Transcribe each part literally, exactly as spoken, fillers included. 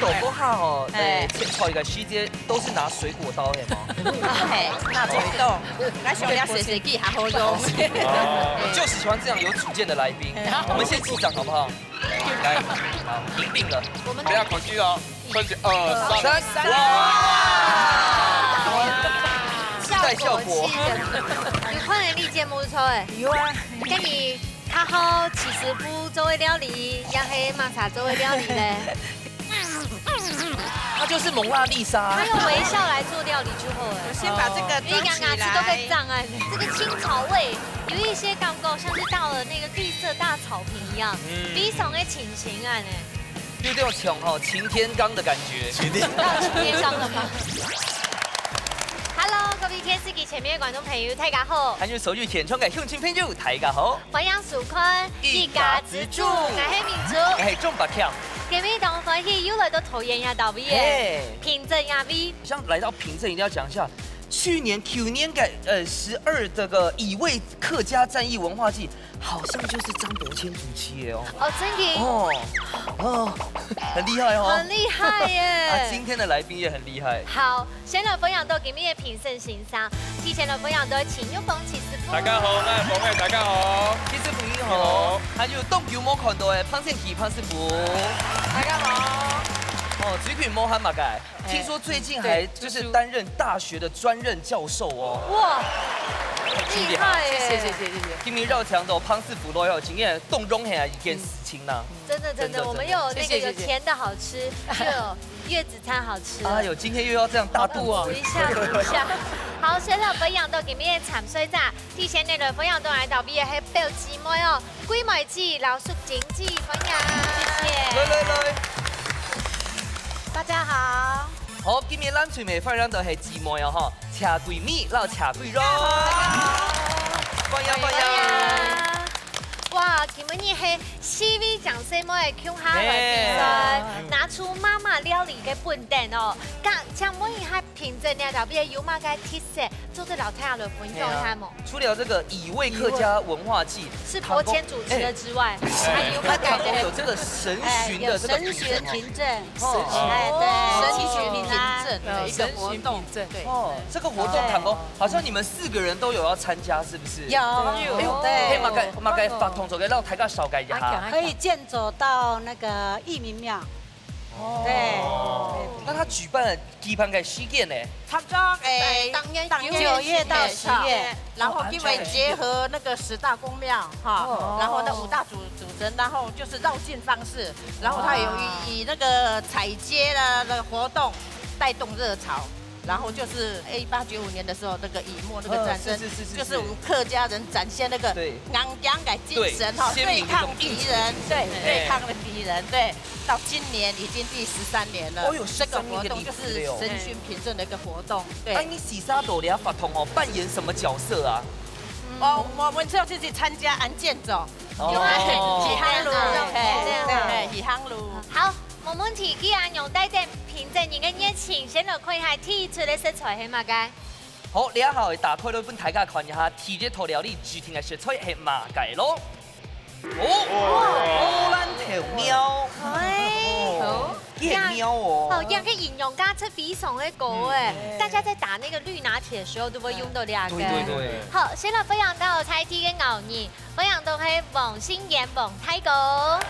搞不好哦，哎。哎，切菜个時節都是拿水果刀，係嗎？哎，拿菜刀，該想要細細支較好用。哦。就喜歡這樣有主見的來賓。哎。我們先擊掌好不好？來，好，贏定了。我們不要恐懼哦，三、二、三。三。哇！自帶效果。有看到你節目無錯哎。有啊。該你較好起司布做个料理，也係麼儕做个料理呢？ 她就是蒙娜麗莎。她用微笑來做料理就好了。我先把這個裝起來。你剛剛吃都被障礙了。這個青草味有一些感覺，像是到了那個綠色大草坪一樣，嗯。非常的清新啊呢。有點像吼擎天崗的感覺。擎天。到擎天崗了嗎？Hello，各位電視機前面的觀眾朋友，大家好。還有手機前窗个鄉親朋友，大家好。 歡迎收看一家之煮，𠊎係明珠。𠊎係鍾百強。今日當歡喜又來到桃園這搭位耶，嘿。平鎮這位。像來到平鎮，一定要講一下，去年、舊年个，呃，十二這個乙未客家戰役文化祭，好像就是張伯謙主持的哦。哦，真的？哦，哦，很厲害哦。很厲害耶。啊，今天的來賓也很厲害。好， 先來歡迎到今日个評審先生，提前來歡迎到陳玉峰起司布。大家好，𠊎係峰仔，大家好。起司布你好，你好。還有當久無看到个彭勝奇彭師傅。大家好。哦，最近無閒麼个，哎，聽說最近還就是擔任大學的專任教授哦。對，就是哇，很厲害耶。謝謝，謝謝，謝謝。今日邀請到彭師傅來哦，今日當榮幸个一件事情啦。嗯。真的，真的，真的，我們又有那個有甜的好吃，真的。謝謝，謝謝。又有 月子餐好吃了。哎喲，今天又要這樣大肚哦。補一下，補一下。好，先來歡迎到今日个參賽者，第一先來歡迎到𠊎兜位个係表姊妹哦，桂梅姊、老淑珍姊，歡迎。謝謝。來，來，來。大家好。好，今日咱最尾歡迎到係姊妹哦，吼，謝桂美摎謝桂榮。歡迎，歡迎。歡迎。 哇，今晡日係四位靚細妹共下來比賽，嘿。拿出媽媽料理个本等哦。該請問一下，平鎮這搭位有麼个特色，做得摎大家來分享一下無？嘿啊，除了這個乙未客家文化祭，是伯謙主持的之外，哎，還有麼个？他當中有這個神尋的這個平鎮哦。哎，有神尋平鎮。 哦。哎，對，哦。神奇群體認證的一個活動，神奇群體認證。對。哦，這個活動，對。坦白講，好像你們四個人都有要參加，是不是？有，哎喲，對。係麼个，麼个活動做得摎大家紹介一下？可以健走到那個義民廟。哦。對。那他舉辦的，舉辦个時間呢？差不多，哎，當年九月到十月。 然後因為結合那個十大宮廟哈，哦。然後那五大主，主神，然後就是繞境方式，然後他有以，哇。以那個踩街的那個活動帶動熱潮，然後就是一八九五年的時候那個乙未那個戰爭，嗯，是，是，是，是，就是我們客家人展現那個，對。硬頸的精神哈，對，對抗敵人，對，哎。對抗的敵人，對。 到今年已經第十三年了，哦喲，這個活動就是神尋平鎮的一個活動，對。哎，你四儕都來發通哦，扮演什麼角色啊？哦，我們就自己參加案件走，哦。有啊，起航路，嘿，嘿，起航路。好，無問題，既然用帶等平鎮人个熱情，先來看一下第一出个食材係麼个。好，這下會打開來分大家看一下，第一道料理指定个食材係麼个咯。 哦，荷蘭豆苗。哎。哦，這很妙哦。哦，這個營養價值非常的高哎。嗯。大家在打那個綠拿鐵的時候，都會用到這個。對，對，對。好，先來歡迎到在地个牛人，歡迎到係黃信炎黃大哥。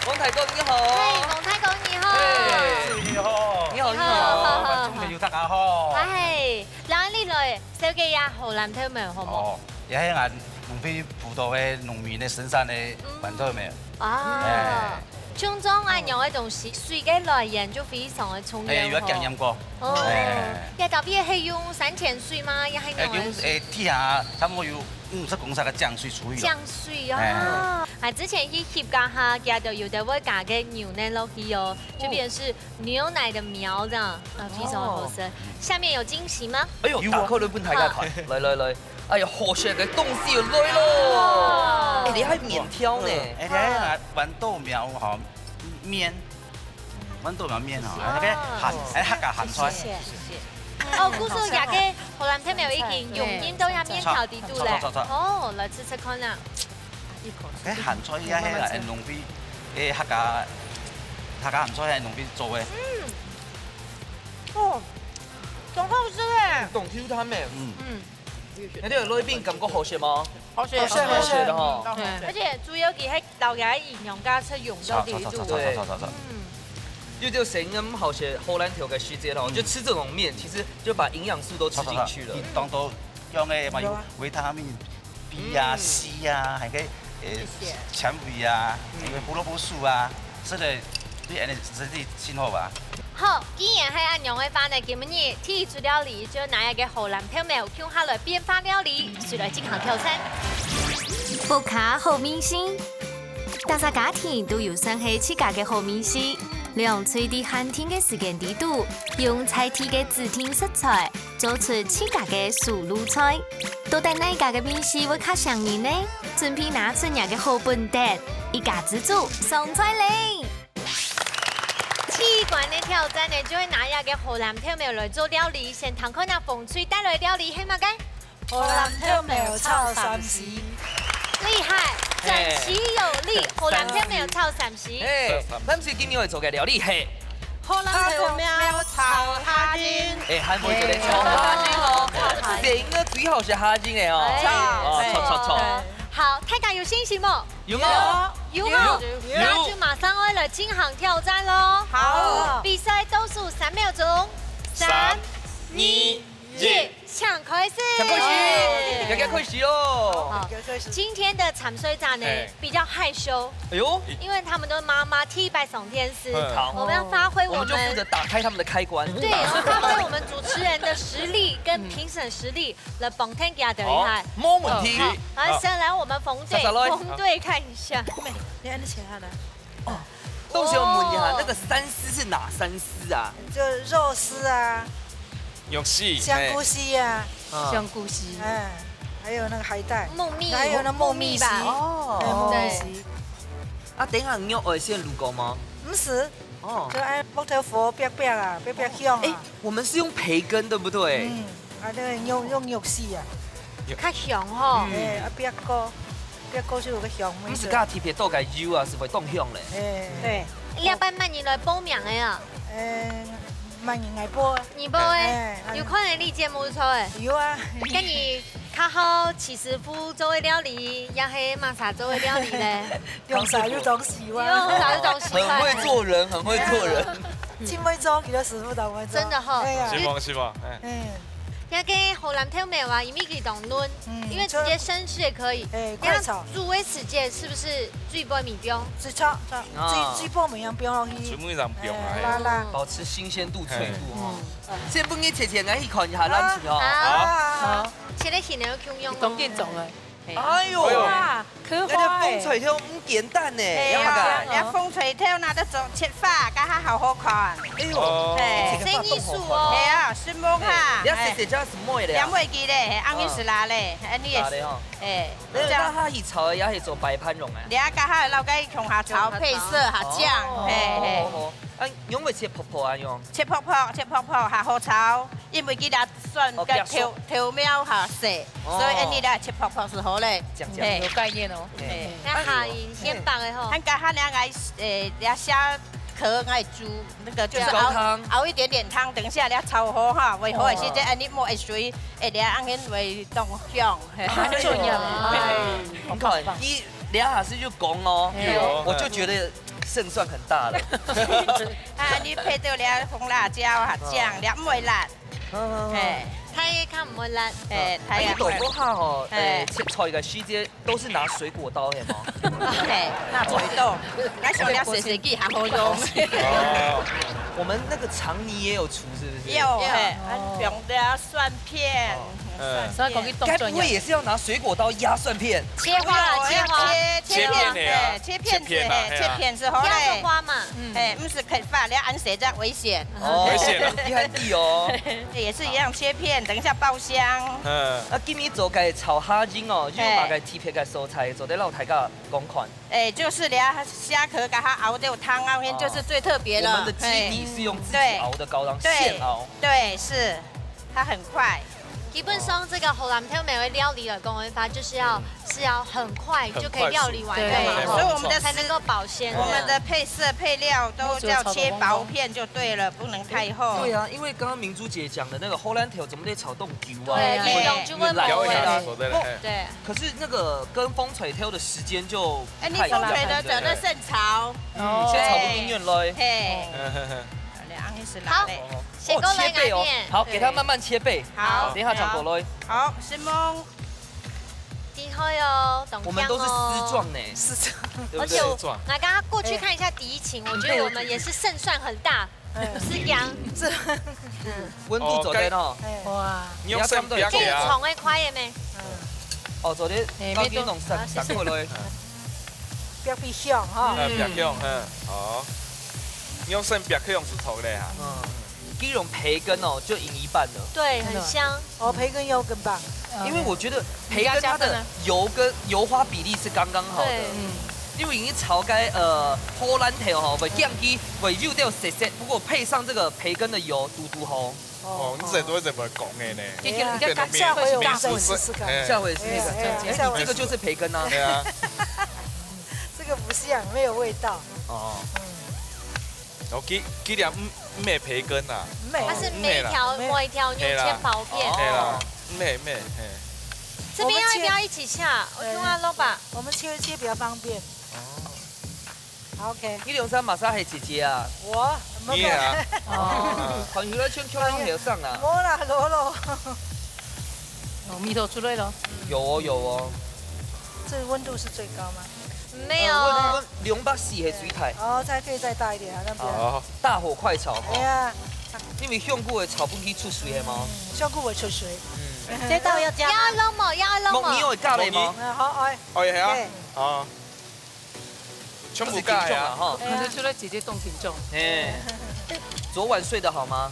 黃大哥，你好。嘿，黃大哥，你好。嘿，你好。你好，你好。你好，好，好，好。觀眾朋友，大家好。嗨，來，你來，紹介一下荷蘭豆苗，好無？哦，這係𠊎 農會輔導个農民个生產个，嗯。豌豆苗。啊，哎。像這樣恁樣个東西，水个來源就非常个重要吼。哎，有經驗過。哦，哎。這特別係用山泉水嗎？也係用，哎，用，哎，地下差不多有五十公尺个井水出去哦。井水啊。哎。啊，之前去翕過下，佢都有的會加个牛奶落去哦，這邊是牛奶的苗這樣，啊，非常好吃。哦。下面有驚喜嗎？哎喲，有啊。打開來分大家看。好。來，來，來。 哎呀，好食个東西又來咯！哇。哎，你還麵條呢？嗯，哎，你還豌豆苗吼，麵，豌豆苗麵吼，謝謝。那個鹹，哎，客家鹹菜。謝謝，謝謝。哦，故所這個荷蘭豆苗已經用緊到這麵條底肚咧。炒，炒，炒，炒，炒。哦，來試試看啊。哎，鹹菜也係啦，哎，農會，哎，客家大家毋錯，係農民做个。哦，當好食欸。當Q彈欸。嗯。嗯。那這个內面感覺好食無？好食，好食，好食的吼。嗯，當好食。而且主要佢還摎佢个營養價值用到裡肚。著，著，著，著，著，著，著。嗯。就，就成人好食荷蘭豆个時節吼，嗯。就吃這種麵，其實就把營養素都吃進去了。著，著，著，你當多用个嘛，有有啊。維他命B啊、嗯。C啊，還可以，呃，謝謝。纖維啊，嗯。還有胡蘿蔔素啊，這個對人的身體真好啊。好，既然係恁樣个話呢，今日第一出料理就拿一個荷蘭豆苗共下來變化料理，就來進行挑戰。屋下好味緒，大家家庭都有算係自家个好味緒，兩隊在限定个時間裡肚，用在地个指定食材， 做出自家个手路菜。到底哪一家个味緒會較餳人呢？準備拿出若个好本事，一家之煮上菜咧！第一關个挑戰呢，就係拿這个荷蘭豆苗來做料理。先聽看啊，紅隊帶來个料理係麼个？荷蘭豆苗炒三絲。厲害，嘿。整齊有力，荷蘭豆苗炒三絲。嘿，三絲。咱今日愛做个料理係 荷蘭豆苗炒蝦仁。欸，還會做得炒蝦仁哦。欸。成个最好食蝦仁个哦。欸。哦，著，著，著。好，大家有信心無？有無？有。有無？有。那就馬上愛來進行挑戰囉。好。比賽倒數三秒鐘。三、三、二、一。 請開始。請開始，耶。大家開始囉。好，今天的參賽者呢，嘿。比較害羞，哎喲。因為他們都是媽媽，第一擺上電視，嗯。好。我們要發揮我們，我們就負責打開他們的開關。對，然後發揮我們主持人的實力跟評審實力來幫大家的厲害。好，沒問題。好，來，先來我們紅隊，好。紅隊看一下。你按你切下來。 哦，都是要問一下，哦。那個三絲是哪三絲啊？就肉絲啊，肉絲，香菇絲啊，嘿。啊。香菇絲。哎，還有那個海帶，木耳。還有那木耳絲。木耳吧。哦。哎，木耳絲。對。啊，等一下你用愛先滷過嗎？毋使。哦。就愛木頭火煸煸啊，煸煸香啊。哎，我們是用培根，對不對？嗯。 啊，這个肉，用肉絲啊。較香吼。嗯。哎，啊，煸過，煸過就有个香味。毋係講特別倒个油啊，係會當香咧。哎。對，這擺麼人來報名个啊？哎，麼人來報啊？你報个，哎，有看過你節目出个？有啊。該你較好徐師傅做个料理，也係麼儕做个料理咧？ 用啥就當喜歡。用啥就當喜歡。很會做人，很會做人。對啊。盡會做，佢个師傅當會做。真的吼。哎呀。是無？是無？哎。嗯。那個荷蘭豆苗啊，因為佢當嫩，嗯，因為直接生吃也可以。就，哎，快炒。那煮个時間是不是水分毋放？係，炒，炒，啊。水，水分毋放，放落去。全部人放啊，哎，嘿。辣辣。保持新鮮度、脆度哈。嗯。先分你切切，來去看一下，咱去哦。好。好。切个形有共樣哦。當緊張啊。 哎喲，哎喲。哇，可愛。那個紅隊頭毋簡單呢，哎呀，要麼个？這紅隊頭拿得做切法，該下好好看。哎喲，哦。嘿。這個法當好看。係啊，承蒙哈。哎，這細細隻係麼个咧？兩尾雞咧，嘿，恁樣係辣咧，嘿，恁樣也係，辣咧吼。哎，那，這樣。那佢炒个也係做白飯用啊？你看，該下摎該共下炒配色，好香，哦，嘿，嘿。哦，哦。啊，用會切薄薄啊，用？切薄薄，切薄薄，較好炒。 因為佢這蒜个頭，哦，剁碎。頭苗較細，哦。所以恁樣來切薄薄係好咧。這樣，這樣。嘿。有概念哦。嘿。該下仁先放个吼。嘿。還加下兩個，呃，兩下殼來煮，那個就是熬，煮高湯。熬一點點湯，等一下來炒好哈，會好个時節，哦。恁樣莫會水，哎，這樣恁樣會當香，嘿。啊，重要。哎。你看，一兩下子就講哦，有哦。我就覺得勝算很大了。啊，你配到這紅辣椒啊，哦。醬，這毋會辣。 嗯，嗯，嗯。嘿。大个較毋會辣。嘿，大个。哎，你都講下吼，嘿。呃，切菜个時節都是拿水果刀，係嗎？嘿，拿水刀，拿上了細細支較好用。哦，我們那個腸泥也有廚，是不是？有，嘿，哦。用的啊，蒜片，哦。嗯。蒜片。所以講佢動作一樣。該不會也是要拿水果刀壓蒜片？切花啦，不用，切花。要切，切片，切片的啊，嘿，切片子，嘿，嘿啊。切片子好咧。壓个花嘛。 嗯。嘿，毋係切法，你恁樣食真危險。哦，危險啊。你還低哦。也是一樣切片，等一下爆香。嗯。啊，今日做个炒蝦仁哦，嘿。用麼个特別个素材，做得摎大家講看。哎，就是你要蝦殼，給它熬到湯啊，哦。就是最特別了。我們的基底是用自己熬的高湯，嘿。對。現熬。對，是，它很快。基本上這個荷蘭豆苗个料理來講个話，就是要，是要很快就可以料理完的嘛，很快速。吼，所以我們的才能夠保鮮的。我們的配色配料都要切薄片就對了，不能太厚。對啊，因為剛剛明珠姐講的那個荷蘭豆怎麼得炒凍久啊？對，一用就會來沒味了。咬一下手，對了，嘿。對，可是那個跟風水挑的時間就哎，你太風吹短了的走到現炒，嗯，先炒不均勻咯。嘿，嗯好，那是好辣的。先過來哦，切片哦兩片。好，給它慢慢切片。好，等一下轉過來。好，承蒙。厲害哦，懂我們都是絲狀呢，是這樣。對不對？而且我，來，剛剛過去看一下敵情，我覺得我們也是勝算很大，是羊。這溫度做得哦。哎，哇，你用線煏可以啊，重个快个咩？哦，昨天哎高低弄散，沒錯散過來。不要皮香哈。呃，煏香，嗯，好。你用線煏香是錯个哈。嗯，雞蓉培根哦，就贏一半了。對，很香。哦，培根又更棒。因為我覺得培根它的油跟油花比例是剛剛好的對，嗯，因為已經炒該呃荷蘭豆吼，會降低，會有點澀澀，不過配上這個培根的油，嘟嘟吼，哦，你這都怎麼講的呢？你你變成看下回我們再試試看。哎下回試試看。哎哎哎，你這個就是培根啊。對啊，這個不像，沒有味道。哦，哦，幾幾粒五五个培根啊，沒有它是每一條哦每一條用切薄片。嘿啦，五个五个，嘿，這邊要不要一起下？我看啊，老闆。我們切一切比較方便。哦，好，OK，你兩三馬上係姐姐啊？我你也啊，哦，看起來像跳上頭上啊。無啦，羅羅，哦，味道出來了。有哦有哦，這溫度是最高嗎？沒有，呃，溫溫兩百四係最大，哦，再可以再大一點啊，那不要。哦，大火快炒哈，哎呀，因為香菇會炒分佢出水係嘛。香菇會出水。嗯，這道要加。要弄麼？要弄木耳麼？會加落嗎？啊，好，哎，哦，係啊哎，哦，全部加呀，哈。看得出來姐姐當緊張。哎，昨晚睡得好嗎？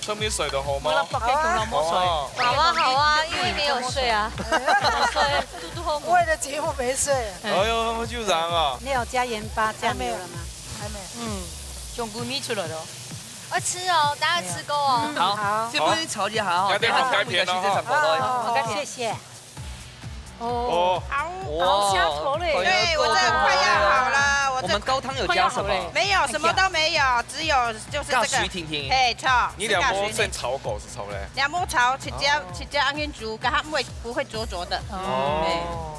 全部水都好我那嗎？八个都老没水。哦，好啊好啊，因為沒有睡啊，所以嘟嘟後母。為了節目沒睡。哎呦，就這樣啊，你有加鹽巴、醬油了嗎？還沒有。嗯，香菇味出來了。要吃哦，大家吃夠哦。好，好先幫你炒一下哈，要等一下改變哦香菇再炒過來。哦，我改謝謝。哦，哦，好香口嘞。哇对，我这快要好了，我这我們高湯有加什麼？快要好嘞没有，什么都没有，只有就是这个。加水甜甜。嘿，错，你兩是加水甜。無先炒過係炒咧？兩無炒，直接直接按緊煮，給它不會不會濁濁的，哦，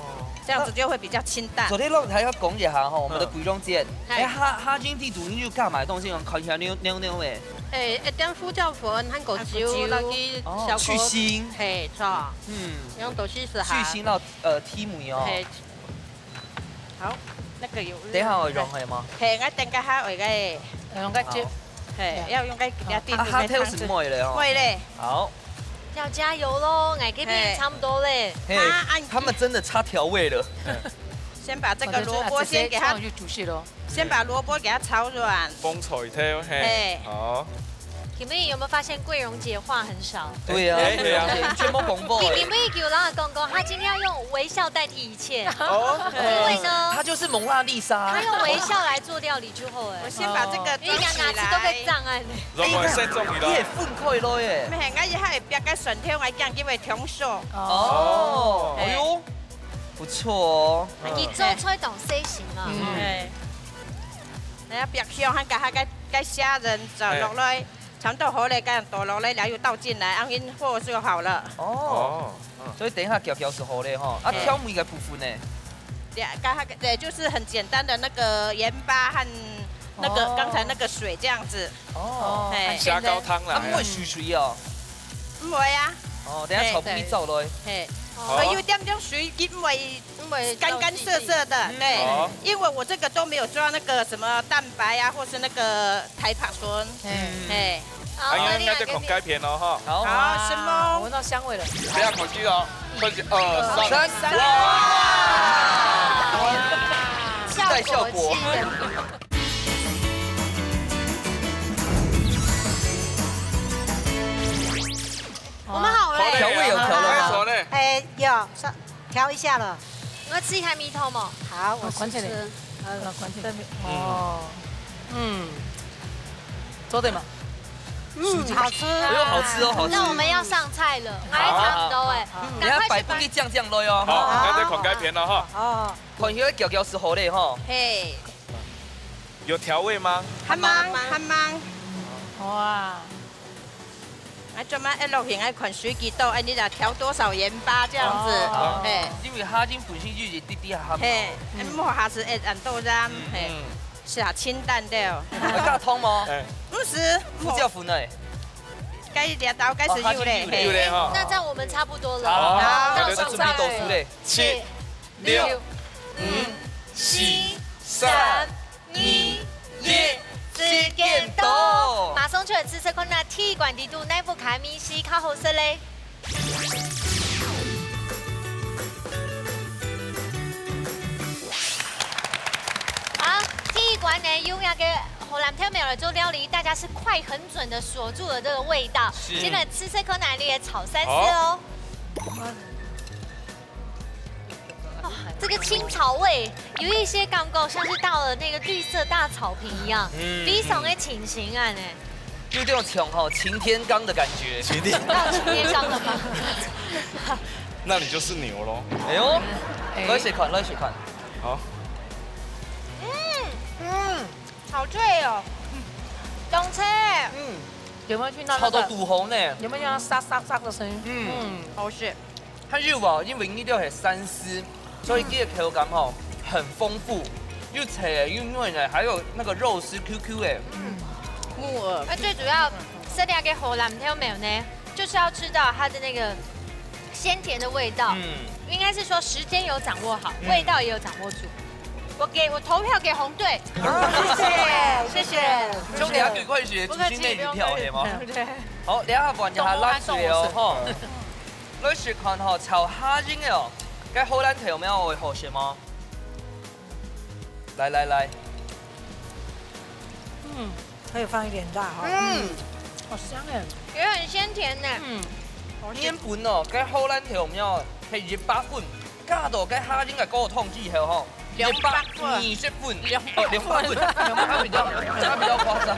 这样子就會比較清淡昨。天落台要講一下吼，我們的貴榮姐，嗨哎，她她今天煮你就加麼个東西，看起來扭扭扭誒。誒，一點胡椒粉、番果番果椒椒，落去哦小火，去腥嘿，錯，嗯，用東西是去腥到呃提味哦。嘿，好，那個有。等一下我用係嗎？嘿，我等下還有一個。用个接，嘿，要用該比較定啊，住它挑什个湯汁。麼了哦？會嘞，好，要加油嘍，𠊎這片差不多嘞。嘿啊啊，他們真的差調味了。先把這個蘿蔔先給它，就煮熟了。先把蘿蔔給它炒軟。紅菜頭，嘿嘿，好，你們有沒有發現貴榮姐話很少？對啊，哎對啊對啊，全部廣播你你誒。們有跟我講過，她今天要用微笑代替一切，哦，因為呢，她就是蒙娜麗莎她。用微笑來做料理之後，哎，我先把這個因為牙齒端起來。都會脹哎。讓我先中你了你也。分開了耶。咩？我一下會煏个蒜頭，我驚佢會忒熟。哦，嘿哎呦，不錯哦。你做菜當細心啊。嗯，嘿，來啊，煏香，還加下該該蝦仁走落來，差不多好咧，該樣倒落來，然後又倒進來，然後火就好了。哦，哦，所以等一下攪攪就好了吼。啊，嘿調味个部分呢？對，剛剛對，就是很簡單的那個鹽巴和那個剛才那個水這樣子。哦，嘿，蝦高湯啦啊，，毋會水水哦。毋會啊，哦，等一下炒不會燥咯。嘿，好佢有點點水，佢毋會因為乾乾澀澀的，對好，因為我這個都沒有抓那個什麼蛋白啊，或是那個太白粉，嗯，嘿，好，啊，應該那另外一個就同該片咯哈。好，好，承蒙聞。到香味了。不要口技哦，二三，三哇！自帶效果。我們好了。調味有調了嗎？好嘞。哎，有，稍調一下了。我試一下味道嘛。好，我試試。關起來。啊，關起來。哦，嗯，做得嘛？嗯，好吃。哎呦，好吃哦，好吃。那我们要上菜了，好，还差不多哎，好，好。赶快去把等一下擺分佢靚靚來哦，好，哈。來，再看該片了哈。哦，看起來攪攪係好咧哈。嘿。有調味嗎？還吂，還吂。哇。啊，做麼一落去愛看水幾多，哎，你得調多少鹽巴這樣子，哦。嘿。因為蝦仁本身就有一滴滴鹹。嘿，嗯。莫下次一ăn到這樣，嗯，嘿。嗯。 係啊，清淡的哦。會加湯無？哎。毋使，胡椒粉呢？該這道該係有咧，哦，它就有咧。嘿。有咧哈。那這樣我們差不多了。好，好，好，那就準備倒數咧。七、六、五、四、三、二、一，時間到。馬上就來試試看，該第一關裡肚哪一款个味緒較好食咧？ 好，第一關呢，用那個荷蘭豆苗來做料理，大家是快狠準的鎖住了這個味道。是。現在試試看哪裡的炒三絲哦。好。哦，這個青草味有一些感覺像是到了那個綠色大草坪一樣，嗯，非常的清新啊呢。 有點像吼擎天崗的感覺。擎天，到擎天崗了嗎？那你就是牛咯。哎呦，哎。來試看，來試看。好。嗯，嗯，好脆哦，當脆。嗯，有沒有聽到那個，炒到肚紅呢。有沒有聽到沙沙沙的聲音？嗯。嗯，好吃。 還有哦，因為你這係三絲，所以佢个口感吼很豐富，又脆又嫩的，還有那個肉絲Q Q的。嗯，木耳。那最主要，這兩個荷蘭豆苗呢，就是要吃到它的那個鮮甜的味道。嗯。應該是說時間有掌握好，嗯。味道也有掌握住。我給，我投票給紅隊。好，謝謝，謝謝。兄弟，還有一塊是主心內一票的嘛。對。好，等一下換一下辣椒哦，吼。 來試看吼，炒蝦仁个哦，該荷蘭豆苗會好食無？來來來，嗯，可以放一點辣哈。嗯，好香哎。也很鮮甜呢。嗯，好吃。原本哦，該荷蘭豆苗係一百分，加到該蝦仁个高湯之後吼，兩百分。一百二十分，兩百分。哦，兩百分，兩百分比較，這樣比較誇張。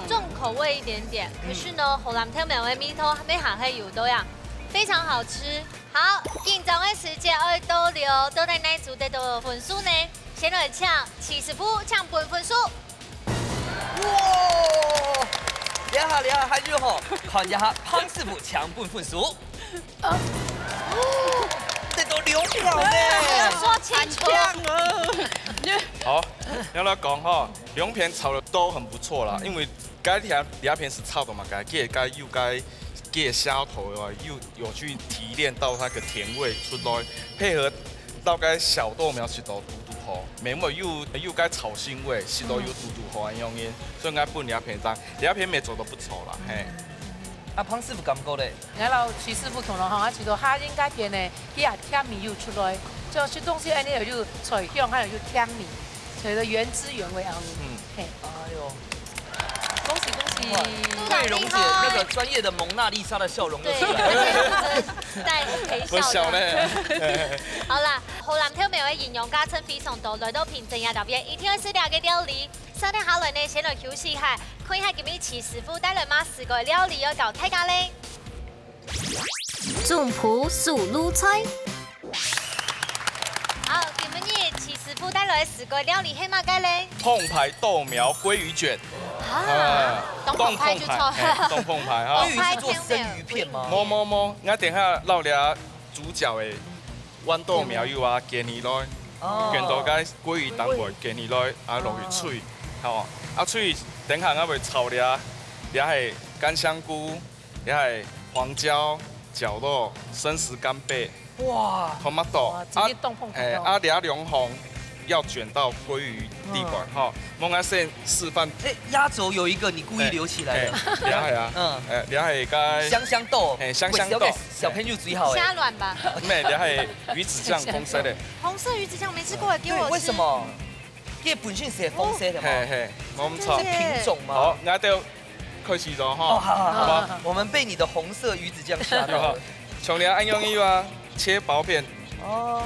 重口味一點點，可是呢，荷蘭豆苗个味道還還係有个呀。 非常好吃。好，緊張个時節愛倒了，到底哪組得到分數呢？先來請徐師傅請分分數。哇！厲害厲害，還有吼，看一下潘師傅請分分數。啊。得到兩票呢。你要說清楚。好，要來講吼，兩片炒得都很不錯啦，嗯。因為 該這，這片係炒到麼个，佢个該有該，佢个蝦頭啊，有，有去提煉到那個甜味出來，配合到該小豆苗食到堵堵好，乜無有，有該草腥味，食到有堵堵好恁樣个，所以𠊎分這片讚，這片乜做到不錯啦，嘿。啊，潘師傅感覺咧？𠊎摎徐師傅共樣吼，啊，食到蝦仁該片呢，佢个甜味有出來，就食東西恁樣又有菜香，還有有甜味，所以說原汁原味恁樣。嗯。嘿。哎喲。 恭喜恭喜！哇，杜導厲害。慧蓉姐那個專業的蒙娜麗莎的笑容又出來了。對，而且帶陪笑的。不笑呢。好啦，荷蘭豆苗个營養價值非常多，來到評審也特別一定愛試這個料理。續等下來呢，先來休息一下，看一下今晡日徐師傅帶來麼个个料理愛教大家咧。 總鋪手路菜。好，今晡日徐師傅帶來个自家料理係麼个咧？澎湃豆苗鮭魚捲。啊，啊，當澎湃就著。當澎湃，嘿，當澎湃哈。澎湃豆苗。鮭魚是做生魚片嗎？無，無，無，𠊎等下摎這主角个豌豆苗又啊捲起來，哦。捲到該鮭魚當中捲起來，啊落去炊，吼，啊炊等下𠊎會炒這，這係乾香菇， 這係黃椒、絞肉、生食乾貝，哇。Tomato，哇，直接當澎湃哦。啊，欸，啊，這兩項愛捲到鮭魚裡背，嗯。吼。𠊎先示範。欸，壓軸有一個你故意留起來的。欸，欸，這係啊。嗯。欸，這係該香香豆。欸，香香豆。喂，小朋友最好欸。蝦卵吧。毋係，這係魚子醬，紅色个。紅色魚子醬沒吃過，給我吃。對，為什麼？這本身係紅色个嘛。嘿，嘿，無錯。是品種嗎？好，𠊎兜 開始了哈。哦，好，好，好，好。我們被你的紅色魚子醬嚇到了。像你恁樣个啊，切薄片。哦。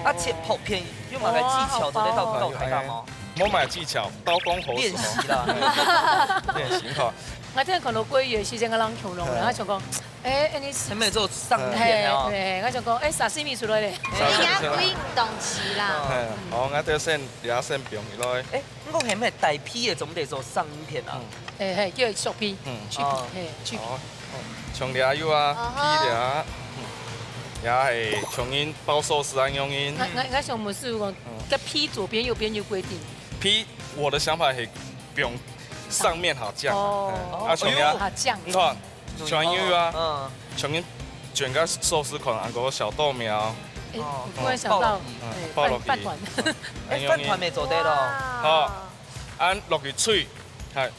啊，切薄片有麼个技巧之類，哦，好棒哦。教，教大家嗎？無麼个技巧，刀工好手。練習啦。練習哈。𠊎頭先看到鮭魚个時節，𠊎人恐龍了，嗯。𠊎想講，哎，哎，你係，係毋係做生片个哦？嘿，對，𠊎想講，哎，沙西米出來咧。人家鮭魚毋當吃啦。嗯。嘿，好，𠊎頭先，這先放起來。哎，毋過係毋係帶皮个，做毋得做生片啊？嗯。哎，嘿，叫削皮。嗯。去皮，哦。嘿，去皮。好，像這有啊，啊哈。皮這，嗯，也係像人包壽司恁樣人。𠊎，𠊎，𠊎想問師傅講，嗯。該皮左邊、右邊有規定？皮，我的想法係放上面好醬。哦。嗯，啊，像這，哎呦。好醬。你看， 全有啊。嗯。全有捲个壽司款，還有小豆苗。哎，哦。我突然想到，嗯，哎，爆了皮。飯，飯糰。哎，很容易。飯糰乜做得咯。哇。好，恁落去炊，係，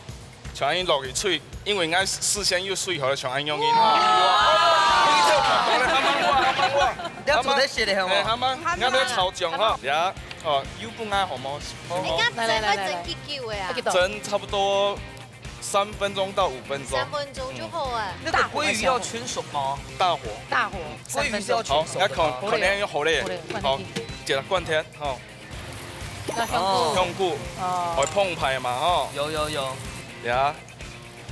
全落去炊，因為𠊎事先有炊好了，全恁容易哈。哇。你這，好了，還蠻哇，還蠻哇。你要做得寫得很好。哎，還蠻，還蠻。你要不要炒醬哈？呀，哦，油分𠊎好無？好，好。哎，該蒸會蒸幾久个啊？來，來，來，來。蒸差不多 三分鐘到五分鐘。三分鐘就好了。嗯。那個鮭魚要全熟嗎？大火。大火，三分鐘。鮭魚是要全熟的嗎？好，𠊎看，看你用好咧。好咧，好，灌進去。好，直接灌忒，吼。要香菇。哦。香菇，哦。會澎湃嘛，吼。有，有，有。呀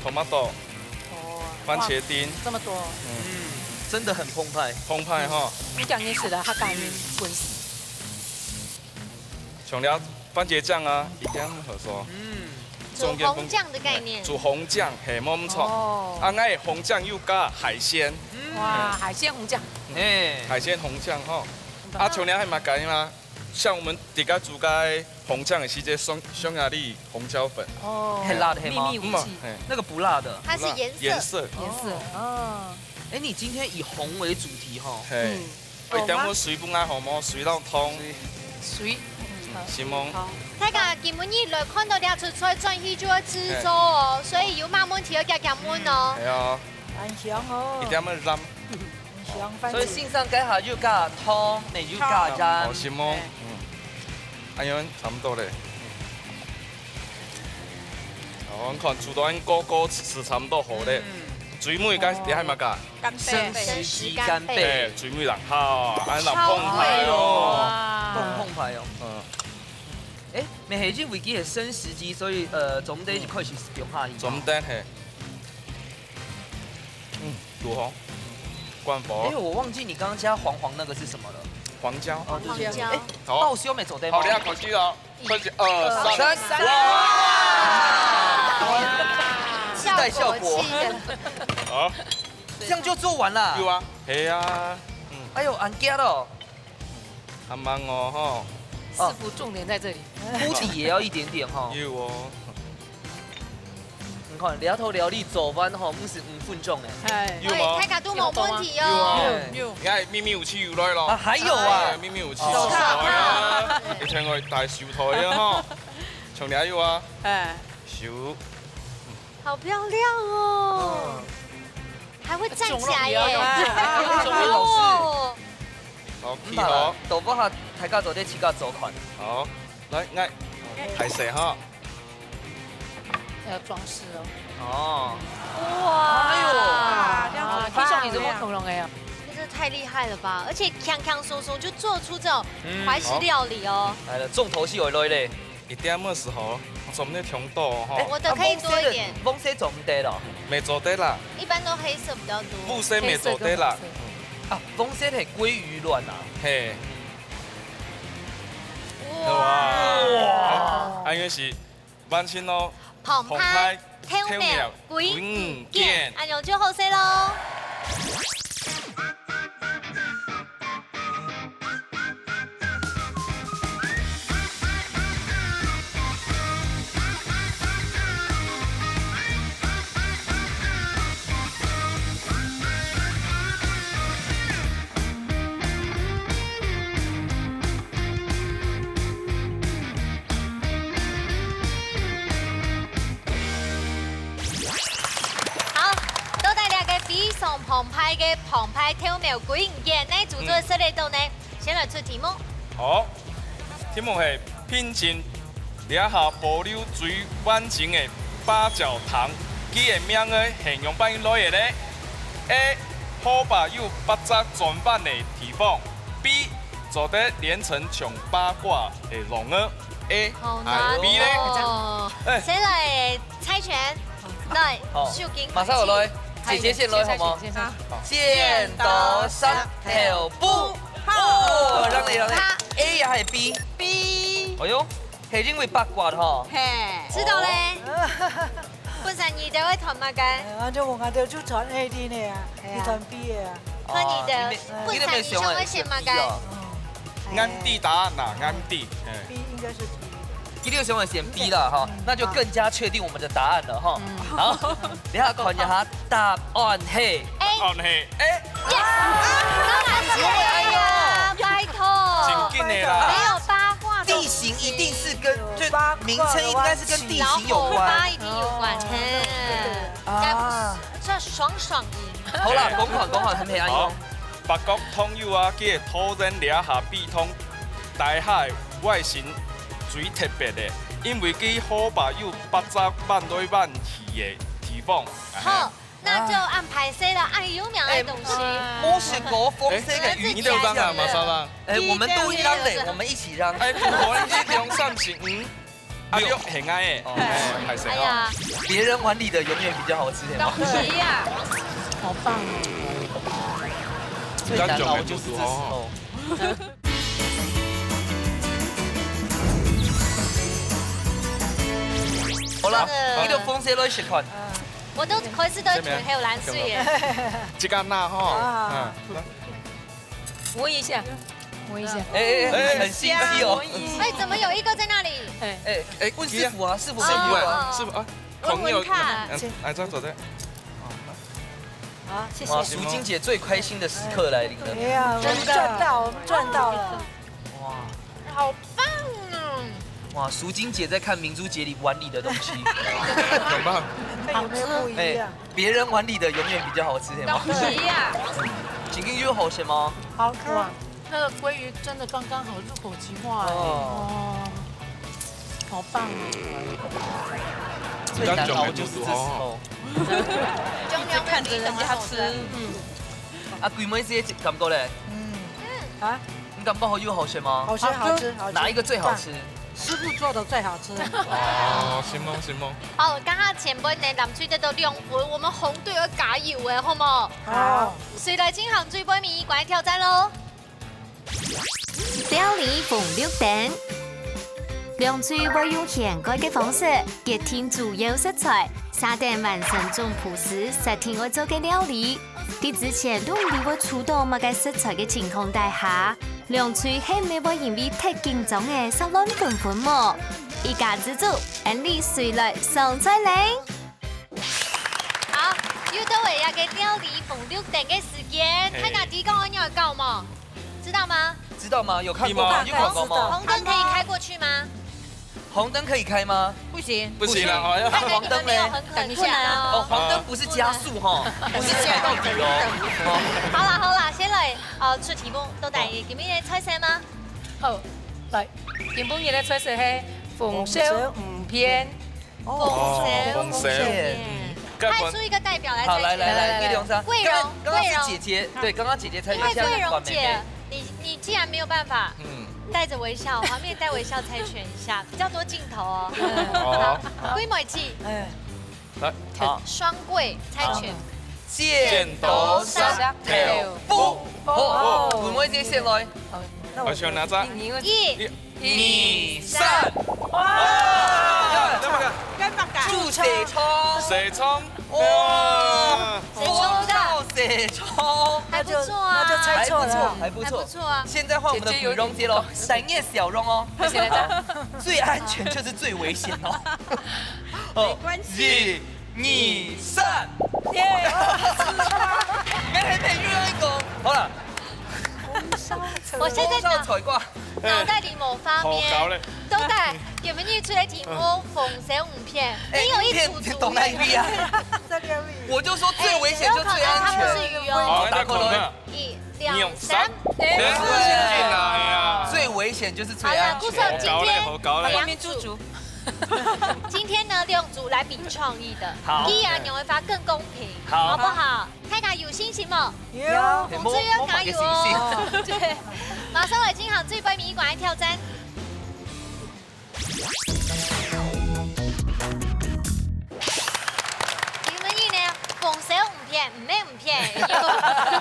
，tomato，哦，番茄丁。哇，這麼多。嗯。嗯，真的很澎湃。澎湃，吼。你講也是的，它感覺滾。嗯。 像這番茄醬啊，一點好說。嗯。煮紅醬的概念。煮紅醬，嘿，無毋著。哦。啊，𠊎紅醬又加海鮮。嗯。哇，海鮮紅醬。嗯。嘿。海鮮紅醬吼。啊，像這還有麼个嘛？像我們自家煮个紅醬的時節，匈，匈牙利紅椒粉。哦。很辣的，嘿嗎？秘密武器。嗯，嘿。那個不辣的。它是顏色。顏色。顏色，哦。哦。哎，你今天以紅為主題吼。嘿。嗯。 一點仔水分𠊎好無？水摎湯。水。水，嗯，好。承蒙。好。大家今晡日來看到這齣菜，轉去就愛製作哦，嘿。所以有麼問題愛遽遽問哦。嗯，係啊。很香哦。一點仔鹽。很香，番茄。所以先生該下又加湯，乜又加鹽。哦，承蒙。嘿。嗯。哎喲，差不多咧。嗯。哦，你看，煮到恁高高，係差不多好咧。嗯。最尾該，哦。你還有麼个？ 乾貝。生食雞乾貝。哎，水尾人，哈，恁樣澎湃哦。超會哦。哇。澎湃哦。嗯。哎，乜係因為佢係生食雞，所以，呃，做毋得一開始就放下去。做毋得，嘿。嗯，如何？關火。哎，我忘記你剛剛加黃黃那個是什麼了。黃椒。哦，對，對，對。黃椒。哎，好。爆香乜做得嗎？好，你要開始了。 開始，二，三。三。哇！自帶效果。效果器。好。這樣就做完了。有啊。係啊。嗯。哎喲，恁遽哦。還吂哦，吼。師傅重點在這裡。哦。鍋底也要一點點，吼。有哦。 你看，這道料理做完吼，毋使五分鐘誒。哎。有嗎？哎，大家都無問題哦。有啊。有，有。你看，秘密武器又來了。啊，還有啊。哎，秘密武器。哦。手套。哎呀，一定愛戴手套的吼。像你還有啊。哎。手。好漂亮哦。嗯。還會站起來耶。中了，哎。中了。哦。好，嗯，好。豆腐哈，大家做得自家做看。好，來，來，歹勢哈。 要裝飾哦。哦。哇！哎喲。哇，這樣子很棒。啊，聽說你怎麼恐龍的呀？這真的太厲害了吧！而且輕輕鬆鬆就做出這種，嗯，懷石料理哦。好。來了，重頭戲會來咧。一點仔時候，做毋得忒多哦，吼。哎，我的可以多一點。啊，黃色的，黃色做毋得咯。乜做得啦。一般都黑色比較多。烏色乜做得啦。黑色跟紅色。啊，黃色係鮭魚卵啊。嘿。哇。哇。啊，因為係 完成咯。澎湃，澎湃，豆苗，豆苗，鮭魚，鮭魚卷。卷。恁樣就好勢咯。 好，到底這個非常澎湃个澎湃豆苗歸五件，哪組做得食得到呢？嗯。先來出題目。好，題目係品鑑這下保留最完整个八角糖，佢个名仔係仰般來个呢？A，河壩有八隻轉彎个地方。B，做得連成像八卦个龍仔。A，好難哦。還係B呢？哎。先來猜拳。來，好，手巾馬上有來，開始。姐姐先來好嗎？先生，先生。好。剪刀石頭布。好。哦，讓你，讓你。好。A還係B？B。哎喲，係因為八卦吼。嘿。知道咧。哦。本身你就會傳麼个？哎，反正我就傳A的呢啊，哎呀。你傳B的啊。看你的，哦，你，你都沒有想好是B哦。本身你想要選麼个？嗯。 𠊎知答案啦，𠊎知。哎。B應該是B。第六想要選B了哈，嗯。那就更加確定我們的答案了哈。嗯。好，等一下看一下答案係。A。答案係。哎。Yes！當然是A啊，拜託。真緊的啦。沒有八卦的東西。地形一定是跟，就名稱應該是跟地形有關。老虎八一定有關，哦。嘿。啊。該不是，這爽爽贏。好啦，講看，講看，很黑暗哦。好。 北角通有啊，佢个桃園這下變通，大溪外形最特別个，因為佢河壩有八隻彎來彎去个地方。好，那就恁敗勢了，恁有名个東西。哎，無食過豐收个魚，哎，你都有辦法嗎，莎莎？哎，我們都一樣嘞，我們一起讓。哎，不可能，一兩三四五。 啊，六。六，很矮欸。哦，哎，敗勢哦。哎呀。別人碗裡的永遠比較好吃，對嗎？東西呀。好棒哦。最難熬就是這時候。好啦，真的。你就豐收來食看。我都開始都吞口涎水耶。這個那吼，啊。嗯，來。 聞一下，聞一下。哎，哎，哎，很新奇哦。哎，怎麼有一個在那裡？哎。哎，哎，問師傅啊，師傅，師傅啊，哦，哦，哦。師傅啊，朋友，聞聞看。嗯，來，坐，坐，坐。好，謝謝。哇，淑晶姐最開心的時刻來臨了。哎呀，我們賺到，我們賺到了。哇。好棒哦。哇，淑晶姐在看明珠姐裡碗裡的東西。很棒。看有沒有不一樣？哎， 別人碗裡的永遠比較好吃，對嗎？東西呀。嗯，今天有好吃嗎？好吃。哇，那個鮭魚真的剛剛好，入口即化欸。哦。哦，好棒哦。最難熬就是這時候。一直看著人家吃。嗯。啊，桂妹姐感覺咧？嗯。啊？ 你感覺好有好食嗎？好吃，好吃，好吃。哪一個最好吃？棒。師傅做的最好吃。哦，承蒙，承蒙。好，剛剛前輩呢，藍隊得到兩分，我們紅隊要加油欸，好無？好。誰來進行最尾一關挑戰囉？料理紅綠燈。兩隊會用掀蓋个方式，決定主要食材，續等完成總鋪時，設定愛做个料理。 在之前都毋知會出到麼个食材个情況底下，兩隊係毋係會因為忒緊張而煞亂紛紛無？一家之煮，恁樣隨來上菜咧！好，又到了這個料理紅綠燈个時間，嘿。大家知講愛仰般搞無？知道嗎？知道嗎？有看過嗎？有看過嗎？紅燈可以開過去嗎？ 紅燈可以開嗎？不行。不行啊，好，要看黃燈咧。看來你們沒有很，很困難哦。哦，黃燈不是加速哈，不是加到底哦。哦。好啦，好啦，先來，呃，出題目，到底今晡日个菜色嗎？好，來，今晡日个菜色係紅燒魚片。哦，紅燒魚片。紅燒魚片。 派出一個代表來猜拳。好，來，來，來，來，來。一、兩、三。桂榮，剛剛，剛剛是姐姐，桂榮。對，剛剛姐姐猜拳，因為桂榮姐，現在換妹妹。你，你既然沒有辦法，嗯。帶著微笑，畫面帶微笑猜拳一下，比較多鏡頭哦。嗯。好。好，桂妹姐。哎。來，好。雙桂猜拳。好。剪刀石頭布。好，哦。我們一起先來。好，那我，我先拿着。你，你，一。一。 二、三。哇！哇！幹嘛？幹嘛？煮西餐。西餐。哇！哇！紅燒西餐。還不錯啊。那就，那就猜錯了。還不錯，還不錯。還不錯啊。現在換我們的桂榮姐囉，姐姐有點緊張。三月小榮哦。而且來講，最安全就是最危險哦。哦，沒關係。一、二、三。耶！你還可以運用一個。好了。紅燒，我現在腦，紅燒菜瓜。 腦袋裡無畫面。好搞咧。到底今晡日出个題目，紅燒魚片，哎，沒有一組主演。魚片到哪裡啊？在料理。我就說最危險就最安全。哎，他不是魚哦。好，打扣了。一、兩、三。兩三。哎，不行啦，哎呀。最危險就是最安全。好啦，故所今天好搞咧，好搞咧。兩組。今天呢，兩組來比創意的，好。這樣會發更公平，好。好不好？ 大家有信心無？有。紅隊要加油哦。對，馬上來進行最尾一關个挑戰。騙，毋係毋騙，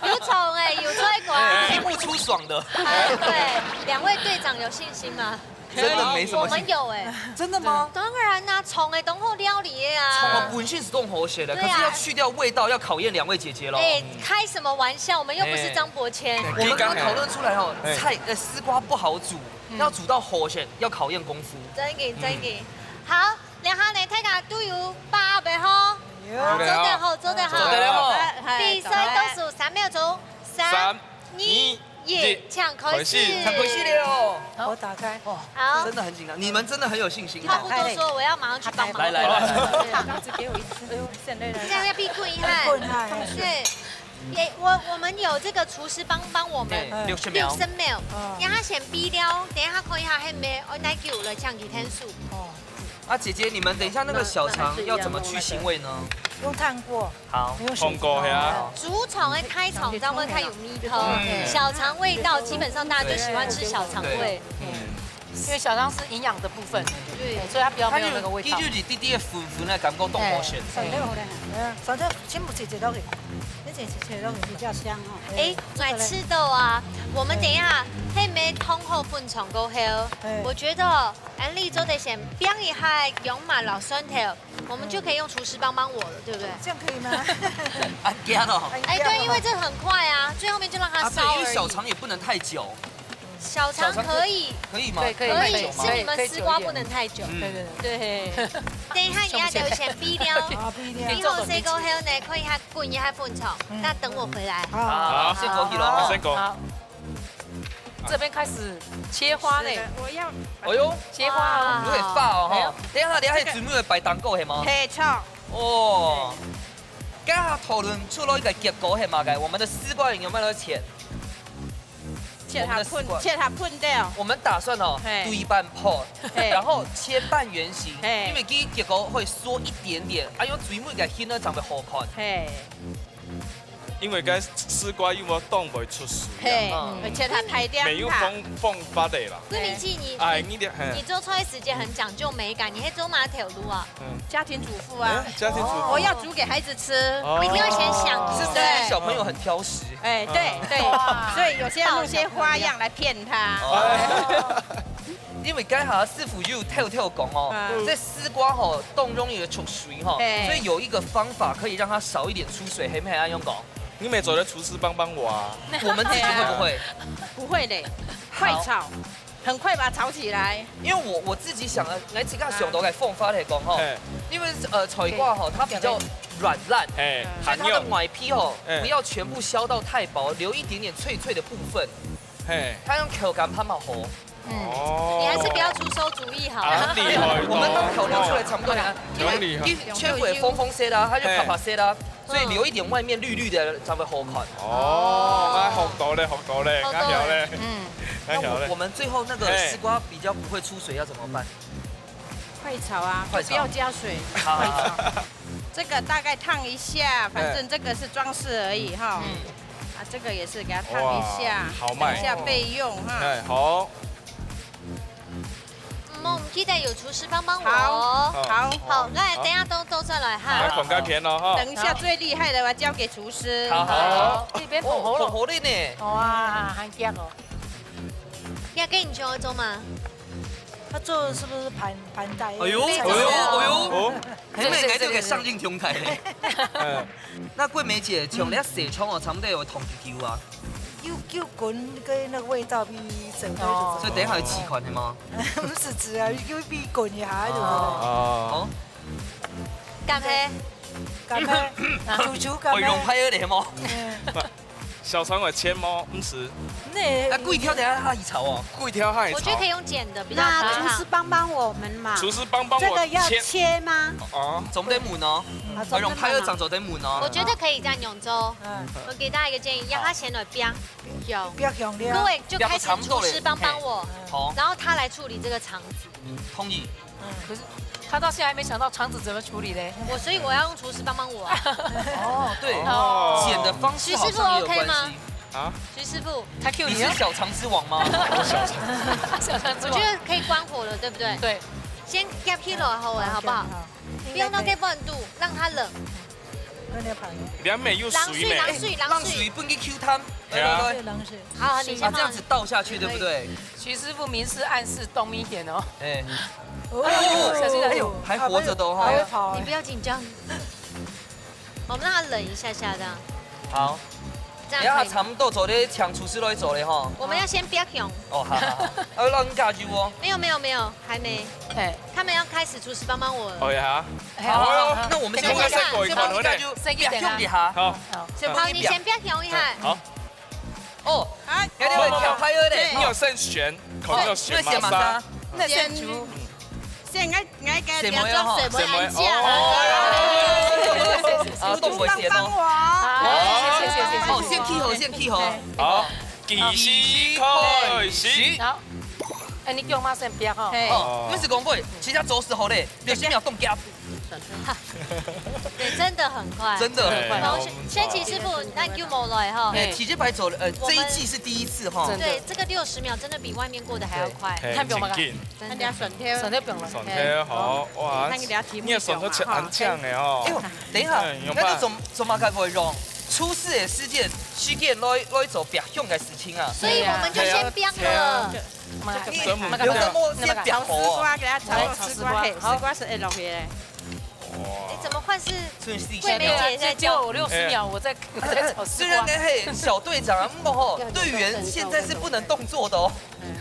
有有蟲哎，有菜瓜。哎，題目出爽的，哎，对，两位队长有信心吗？真的没什么信心。我们有哎，真的吗？当然啦，虫哎，当好料理的我啊。本性是动喉血的，可对啊是要去掉味道，要考验两位姐姐喽。哎，开什么玩笑？我们又不是张伯谦。我们刚刚讨论出来哦，哎菜呃丝瓜不好煮，要煮到好先，要考验功夫。真紧真紧。好，两下呢，大家都有把握吼。有做得好，做得好。做得了吼。比赛倒数三秒钟，三、三二、一，请开始。太开心了哦。我打开。好，真的很紧张，你们真的很有信心。话不多说，我要马上去帮忙。来来来来来，这样子给我一次，哎呦，现在这样要闭棍一下。棍一下对，也我我们有这个厨师帮帮我们。哎，六十秒六。十秒，哦让他先闭掉，等一下看一下还没，哦，那给我了，这样给天数。哦，啊，姐姐，你们等一下那个小肠要怎么去腥味呢？用烫过，好，通过呀。主肠的开肠，知道吗？它有味道，小肠味道，基本上大家就喜欢吃小肠味。嗯，因为小肠是营养的部分，对，所以它比较没有那个味道一。日里滴滴的粉粉的感觉动好先。反正好了，嗯，反正全部切切落去，你切切落去比较香哈。哎，来吃的啊，我们等一下还没通好粉肠过后，哎我觉得安利做得先煸一下羊肉老蒜头，我们就可以用厨师帮帮我了，对不对？这样可以吗？啊，给他了。哎，对，因为这很快啊，最后面就让它啊，烧而已。对，因为小肠也不能太久，小肠可以，可以吗？对，可以，可以，可以，是你们丝瓜不能太久。嗯对对对。对，等一下你要留先逼掉，啊，不一定。然后这个还有呢，看一下滚一下粉肠，那等我回来。啊，好，先过去了。先讲。好，这边开始切花嘞，我要哎呦，切花哦。有点发哦哈。等一下，等一下，还有节目的白糖糕是吗？黑错。哦，刚刚讨论出了一个结果是嘛个？我们的丝瓜有没有切？切它我们的丝瓜混，切它混掉。我们打算哦，嘿对半破，嘿然后切半圆形，嘿因为结结果会缩一点点，啊，用最尾个形呢，长得好看。嘿，因为该丝瓜又要冻会出水嘿啊，，嗯切它太掉没有它。放放发的啦。顾明记，你哎，你的，嘿，你做菜时间很讲究美感，你还做马头路啊？家庭主妇啊哎，家庭主妇我要煮给孩子吃。哦一定要先想是不是对小朋友很挑食？哎，对对，所以有些弄些花样来骗他。哦，因为刚好师傅又偷偷讲哦，嗯这丝瓜吼，冻容易出水吼，嘿所以有一个方法可以让它少一点出水，黑不黑？阿勇讲，你没做的厨师帮帮我啊。我们自己会不会？不会嘞，快炒，很快把它炒起来。因为我我自己想的，来自家想到个方法来讲吼嘿，因为呃菜瓜吼，它比较软烂，嘿，所以它的含肉，外皮吼，嗯不要全部削到太薄，留一点点脆脆的部分，嘿，它用口感拍拍好。哦，你还是不要出馊主意好了。啊，厉害我们都考虑出来差不多了，因为有理哈一切会风风些啦，它就啪啪些啦，所以留一点外面绿绿的，才会好看。哦，那好多嘞，好多嘞，好多那好嘞，嗯，那好嘞那我我。们最后那个哎丝瓜比较不会出水，要怎么办？快炒啊，快炒不要加水。好好好，这个大概烫一下，反正这个是装饰而已哈。啊，这个也是给它烫一下哇，好卖等一下备用哈。哎，好，嗯，我们记得有厨师帮帮我好哦。好，好，来，等一下都都转来来哈。捧该片了哈。等一下最厉害的我交给厨师。好好好，好这边哦，捧捧好了呢。哇，很香哦。要跟你求做吗？他做的是不是盘盘带？哎呦，哎菜呦，哎呦，哦，还没来就给上镜中台嘞。嗯，那桂梅姐，像你洗冲哦，差不多有同几球啊，又又滚跟那个味道比整个所以等一下有几款的吗？不是煮啊，又比滚一下就哦，哦，干杯。干杯，煮煮干杯。会用拍的吗？嗯小肠会切吗？不是，那那桂条等一下它一炒哦，桂条还炒我觉得可以用剪的，比较那好看。厨师帮帮我们嘛。厨师帮帮我这个要切。切吗？哦，总得母呢，啊，会用拍的长总得母呢我。觉得可以这样用做。嗯，我给大家一个建议，让他先来煸，有，不要用了。各位就开始厨师帮帮我，好，然后他来处理这个肠子。同意。可是他到现在还没想到肠子怎么处理嘞。我所以我要用厨师帮帮我啊。哦，对，哦剪的方式好像也有关徐师傅 OK 吗系。啊，徐师傅，他 Q 你你啊是小肠之王吗？小肠之王我觉。得可以关火了，对不对？对，先压起来好了，好不好？不用到这个温度，让它冷。有點朋友。兩美又水美。冷水，冷水，冷水。冷水分佢Q湯。係啊。來，來，來。對，冷水。好，你先放。啊，這樣子倒下去，對不對？徐師傅明示暗示，當明顯哦。哎。哦。哎呦，小心，小心。哎呦，還活著的哦。還會跑，還會跑。你不要緊張。我們讓它冷一下下，這樣。好。這樣可以嗎？等一下差不多做得請廚師來做了哈。我們要先煏香。哦，好，好，好。要讓你加油哦。沒有，沒有，沒有，還沒。哎。他們要開始，廚師幫幫我了。哦呀。哎，好，好，好，好。那我們先，先看一下。先幫你加油，先煏香一下。好。好。先幫你煏。好，你先煏香一下。好。哦，好。有點挑拍了嘞。你有先選，可能有選嘛？哦，那選嘛啥？那選豬。先愛 𠊎个兩隻細妹仔。細妹仔，哦。啊，都會寫哦。幫幫我。好，謝謝，謝謝，謝謝。好，先起好，先起好。好，計時開始。好。哎，你叫我先煏吼。嘿。哦，毋使講話，直接做事好咧，六十秒凍結。對，真的很快。真的很快。哎，好，好，先，先請師傅，那你就無來哈。哎，直接拍走了，呃，我們，這一季是第一次哈。真的。對，這個六十秒真的比外面過得還要快。對。哎，看表嗎？真的。 人家選票。選票不用了。選票好，哇，你看你等下題目你也選到強，很強的哦。哎呦，等一下，哎，有辦法。那這怎，怎麼該會用廚師的時間，時間來，來做煏香的事情啊？所以我們就先煏了。對啊。對啊。有的沒先煏好哦。炒絲瓜，給他炒絲瓜，炒絲瓜，嘿，炒絲瓜。絲瓜是會落去的。哇。哎，怎麼換是所以是桂梅姐在教？對啊，就，就我六十秒，哎。我在，我在炒絲瓜。雖然呢，嘿，小隊長啊，不過吼，隊員現在是不能動作的哦。嗯。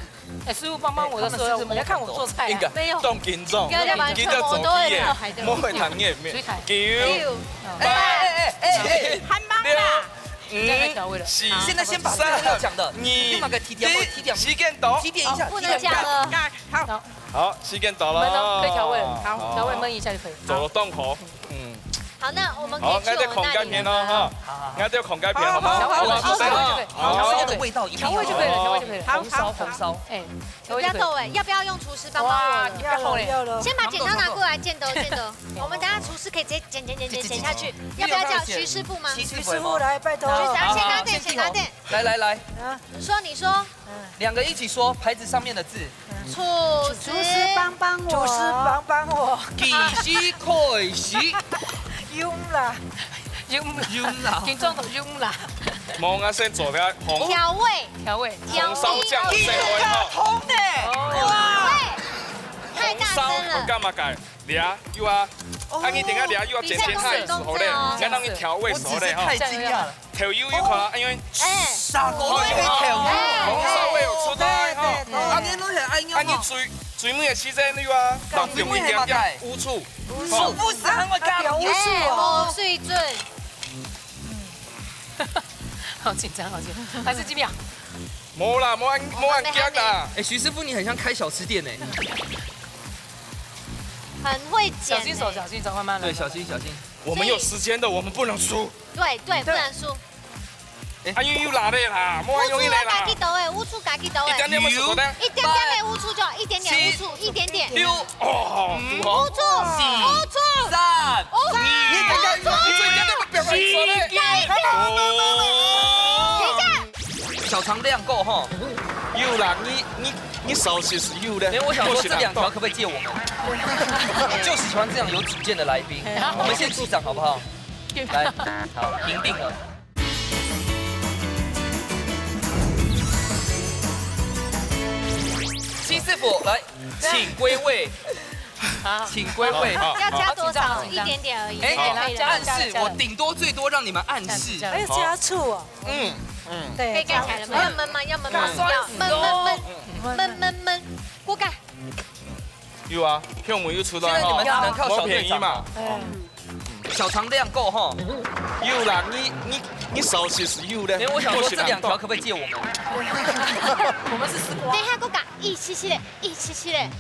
哎，師傅幫幫我的時候，哎，他們是不是沒有看懂？我要看我做菜啊。應該，沒有。當緊張，不要，不要，緊張，緊張，我都會做戲耶，拍的。莫會談也沒有。水彩。九，九。八，哎，哎，哎，哎，哎。還忙啦。六，五，這樣太調味了。四，好。現在先把這個要講的，三，二，你把它提掉，一，提掉。時間到。提點一下，哦，不能講了。提點一下。好。好，時間到了。燜哦，可以調味了。好，好。調味燜一下就可以。做得當好。嗯。好，那我們可以去我們那裡了嗎？好，好，好。我在看該片哦，哈。好，好，好，好，好，好。我要出聲了。好，好，好。調味就可以了，調味就可以了。好，紅燒，好，好。紅燒。哎。 不要動哎，要不要用廚師幫幫我了？哇，你不要動了。要了，要了。先把剪刀拿過來，剪刀，剪刀。我們等下廚師可以直接剪，剪，剪，剪，剪下去。要不要叫徐師傅嗎？徐師傅來，拜託。徐師傅，先拿點，先拿點。來，來，來。啊。你說，你說。嗯。兩個一起說牌子上面的字。廚師。廚師幫幫我。廚師幫幫我。計時開始。用啦。用啦。用啦。緊張到用啦。無，𠊎先做下紅。調味。 調味。紅燒醬先來吼。紅燒呢？哦。哇！太大聲了。紅燒，我感覺个，這油啊，哦。啊，你等下這油啊，比較剪剪下，好咧，好咧吼。我只是太驚訝了。調油油好啊，因為哎。砂鍋都可以調油。哎。紅燒味有出來吼。對，對，對。啊，你都很愛用哦。啊，你最，最尾个時間你啊，放放一點點烏醋。烏醋。烏醋，烏醋啊。哎，烏醋最準。 好緊張，好緊張，還是幾秒？無啦，無恁，無恁遽啦。哎，徐師傅，你很像開小吃店哎。很會剪欸。小心手，小心手，慢慢來。對，小心，小心。我們有時間的，我們不能輸。對，對，不能輸。哎。啊，又，又辣的啦，莫用力啦。烏醋加幾多欸？烏醋加幾多欸？一點點，莫輸過的。一點點的烏醋就，一點點烏醋，一點點。六， 哦，嗯。五組，四，五組，三，五組，你等一下，五組。你最近那個表演出來。時間。等一下。小腸亮夠哈。有啦，你，你，你少些是有的。沒有，我想說這兩條可不可以借我們？就喜歡這樣有主見的來賓，我們先擊掌好不好？來，好，贏定了。徐師傅，來， 請歸位。好。請歸位。好，好。要加多少？好，緊張，緊張。一點點而已，哎，可以了。暗示我頂多最多讓你們暗示。這樣，這樣。還有加醋哦。嗯，嗯。對，可以蓋起來了嗎？要燜嗎？要燜嗎？要燜，燜，燜，燜，燜，燜，燜，鍋蓋。有啊，票沒有出來哈。現在你們只能靠小隊長。沒便宜嘛。嗯。 小腸亮夠哈。有啦，你，你，你少些是有的。哎，我想說這兩條可不可以借我們？我們是師傅。等一下，給我講，一七七嘞，一七七嘞。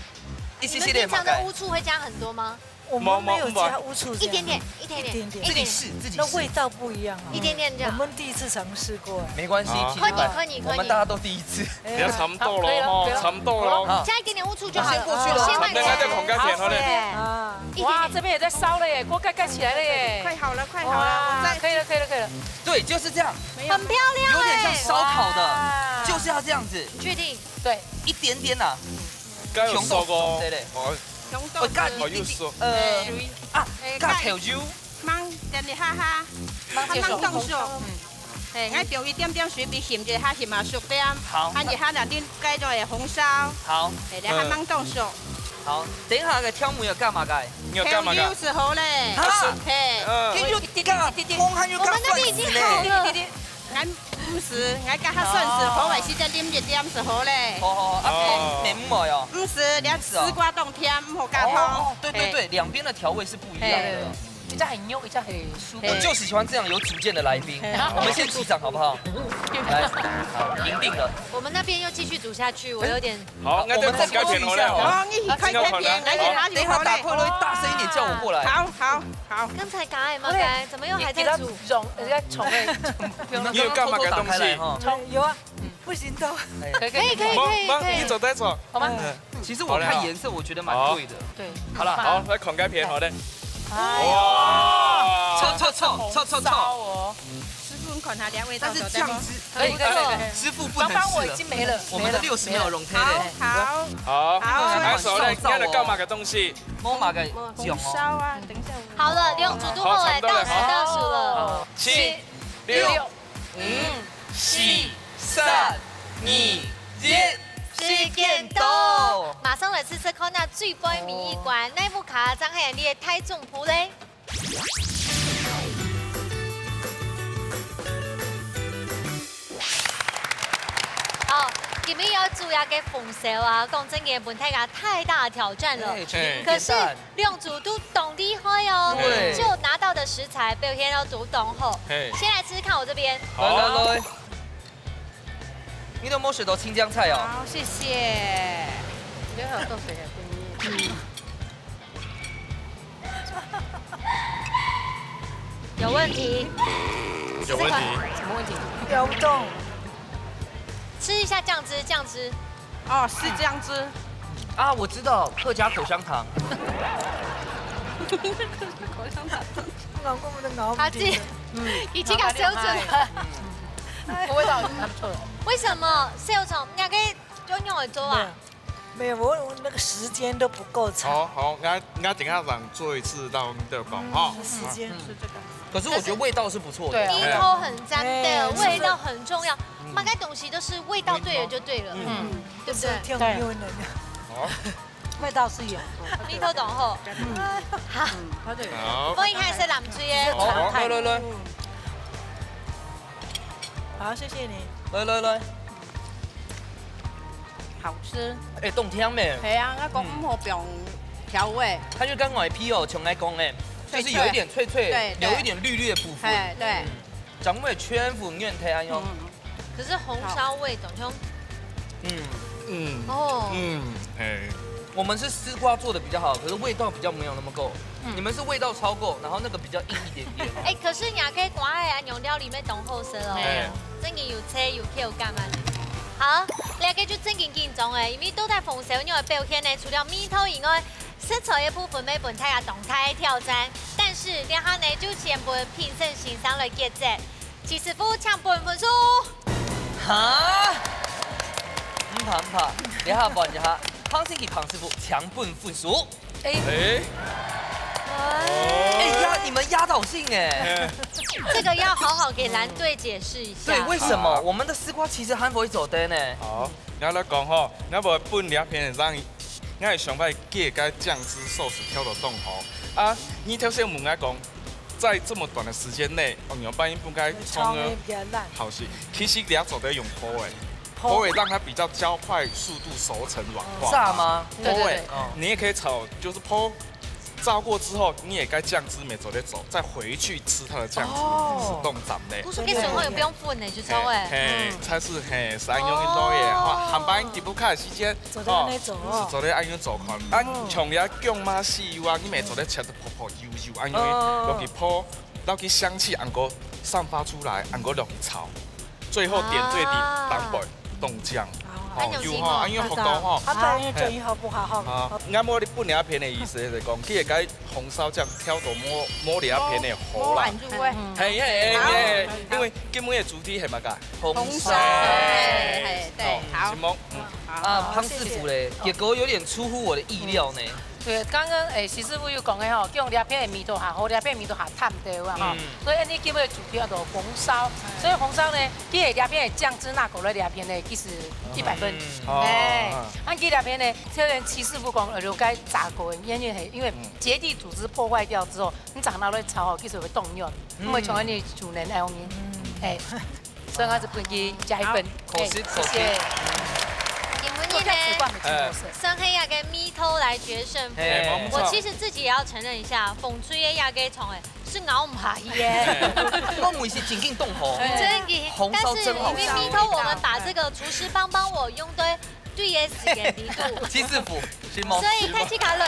一七七嘞，你們平常的烏醋會加很多嗎？我們沒有加烏醋這樣。一點點，一點點，一點點。自己試，自己試。那味道不一樣啊。一點點就好。我們第一次嘗試過哎。沒關係，好。其實可以，可以，可以。我們大家都第一次。 不要差不多了，好，可以了，可以了。差不多了。好，加一點點烏醋就好了。我先過去了。先換人家。等一下再捧蓋片，好嘞。啊，哇，這邊也在燒了耶，鍋蓋蓋起來了耶。快好了，快好了，哇，我再可以了，可以了，可以了。對，就是這樣。沒有。很漂亮耶。有點像燒烤的，哇。就是要這樣子。你確定？對。一點點吶。該有燒過。對嘞。哦。我加一點點，哦，又燒。呃，哎，啊，哎，加調油。燜。等一下哈，慢慢動手。嘿，𠊎放一點點水，比鹹一下鹹啊熟點。好。還一下呢，恁該種个紅燒。好。嘿，來慢慢動手。好，等一下个挑木要幹嘛个？你要幹嘛个？挑油就好咧。哈？嘿。嗯。你又一滴滴滴滴滴，光還有我們那邊已經好了。俺毋係，俺剛剛算是好个時間啉一點就好咧。好好好，啊，哦。沒沒有。毋係，連絲瓜當甜，毋好加糖。哦，對對對，嘿。兩邊的調味是不一樣的。嘿。 一隻係肉，一隻係素。我就是喜歡這樣有主見的來賓。嘿。我們先鼓掌好不好？來，好，贏定了。我們那邊又繼續煮下去，我有點好，那再我們再考慮一下好了。好，你開開片，來，你拿起好嘞。等一下打破了，大聲一點叫我過來。好，好，好。剛才講什麼？剛才怎麼又還在煮？你給他用，人家寵愛，你有幹嘛个東西？有啊，不行動。哎。可以，可以，可以，可以，可以。你走，再走。好嗎？嗯。 其實我看顏色，我覺得蠻對的。對。好了。好，來看該片，好的。哎呦。哇。臭，臭，臭，臭，臭，臭。燒哦。師傅，你看它的味道，但是醬汁，可以，可以，可以。哎，師傅不能吃了。剛剛我已經沒了，我們的六十秒融開了。沒了，沒了。好，好。好，好，來，手來，你看到幹嘛个東西？摸嘛个囧哦。紅燒啊，等一下我。好了，兩組都好了，好，差不多了，倒數，倒數了。好。七、七、六、六、五、四、三、二、一，時間到。馬上來試試看，那最尾尾一關，哪屋下正係你个大丈夫咧？好，今日要煮這个紅燒啊，講真个，分大家太大的挑戰了。哎，全民挑戰。可是 兩組都當厲害哦，對。就拿到的食材表現到都當好。嘿。先來吃吃看我這邊。好。來，來，來。你都沒有選到青江菜哦。好，謝謝。你好，多謝。有問題。有問題。什麼問題？咬不動。吃一下醬汁，醬汁。 哦，是這樣子。啊，我知道，客家口香糖。口香糖。老公，我的腦補。他自己，嗯。已經搞消準了。嗯。味道還不錯。為什麼？消準，人家可以用用來做啊？沒有，沒有，我，我那個時間都不夠長。好，好，那，那等一下想做一次，讓你的講哈。嗯，時間。嗯。是這個。可是我覺得味道是不錯的。對啊。芋頭很讚的，哎，味道很重要。嗯。買个東西都是味道對了就對了。嗯。 對不對？就是挺有能量。好。味道是有。芋頭當好。嗯。好。好。我一開始淋水个。好，來，來，來。好，謝謝你。來，來，來。好吃。哎，當甜咩？係啊，𠊎講毋好放調味。它就跟外皮哦，像𠊎講个，就是有一點脆脆，對，對。有一點綠綠的部分。哎，對。嗯。 掌味全部原態恁樣。嗯。可是紅燒味道像，嗯。嗯。哦。嗯，嘿。我們是絲瓜做得比較好，可是味道比較沒有那麼夠。嗯。你們是味道超夠，然後那個比較硬一點點。哎，可是你也可以掛在啊，用料理面當好食哦。哎。真的有切有口感嘛。好，這個就正經緊張哎，因為到底紅燒肉个表現呢，除了味道以外， 食材个部分乜分大家當大个挑戰，但是這下呢就先分評審先生來決定。徐師傅請分分數。哈？毋怕毋怕，這下換一下，彭先生、彭師傅請分分數。哎。哎。哎。哎，壓，你們壓倒性哎。哎。這個要好好給藍隊解釋一下。對，為什麼？好。我們的絲瓜其實還不會做得呢。好，你來講吼，你要不要分兩片讓 𠊎个想法，佢个醬汁壽司調到當好。啊，你頭先問𠊎講，在這麼短的時間內，哦，你有辦法分該蔥啊，炒得比較爛。好吃。其實你要做得用烰个，烰。烰个讓它比較加快速度熟成軟化。哦。炸嗎？對，對，對。烰个，哦。你也可以炒，就是烰，炸過之後，你也該醬汁乜做得走，再回去吃它的醬汁，哦。是當讚个。不是，該時候也不用分呢，就炒哎。嘿，嘿，嗯。菜是，嘿，是恁樣一類个，哦。哇，下擺你不開時間， 做得恁樣做哦。哦，係做得恁樣做看。嗯。啊，像你啊，薑嘛、豉油啊，你乜做得切得薄薄幼幼，恁樣哦。落去烰，落去香氣恁樣散發出來，恁樣落去炒，最後點綴个淡薄豆醬。啊。哦，恁樣有吼，恁樣好搞吼。啊，不然你做得好不好吼？啊，𠊎無你分你一片个意思，就係講，佢个該紅燒醬調到無，無你一片个好啦。無，無滿足味。嗯。嘿，嘿，嘿，好。嘿，因為今日个主題係麼个？紅燒。紅燒。哎，哎，對，哦，好。承蒙，嗯。好，啊，潘師傅嘞，謝謝。結果有點出乎我的意料呢。對，剛剛，哎，徐師傅有講个吼，用這片的味道較好，這片的味道較淡，對吧？吼，嗯。所以恁呢今日主題叫做紅燒，所以紅燒呢，佢這片的醬汁拿過來，這片呢，其實一百分。嗯。哦。哎，啊，佢這片呢，雖然徐師傅講，呃，有該炸過，因為，因為結締組織破壞掉之後， 你炸拿來炒吼，其實會凍軟，嗯。毋會像恁呢煮軟恁樣。嗯。哎，所以𠊎就分佢加一分。好，可惜，哎，可惜。謝謝。今晡日呢，我看習慣了，真的是。算係一個謎頭來決勝負。哎，沒錯。我其實自己也要承認一下，紅燒个這個腸仔，係咬毋下去个。哎，我每次真緊動火。真的。紅燒真好吃。但是因為謎頭，我們把這個廚師幫幫我用對 對个時間裡肚。徐師傅，承蒙。所以大家好了，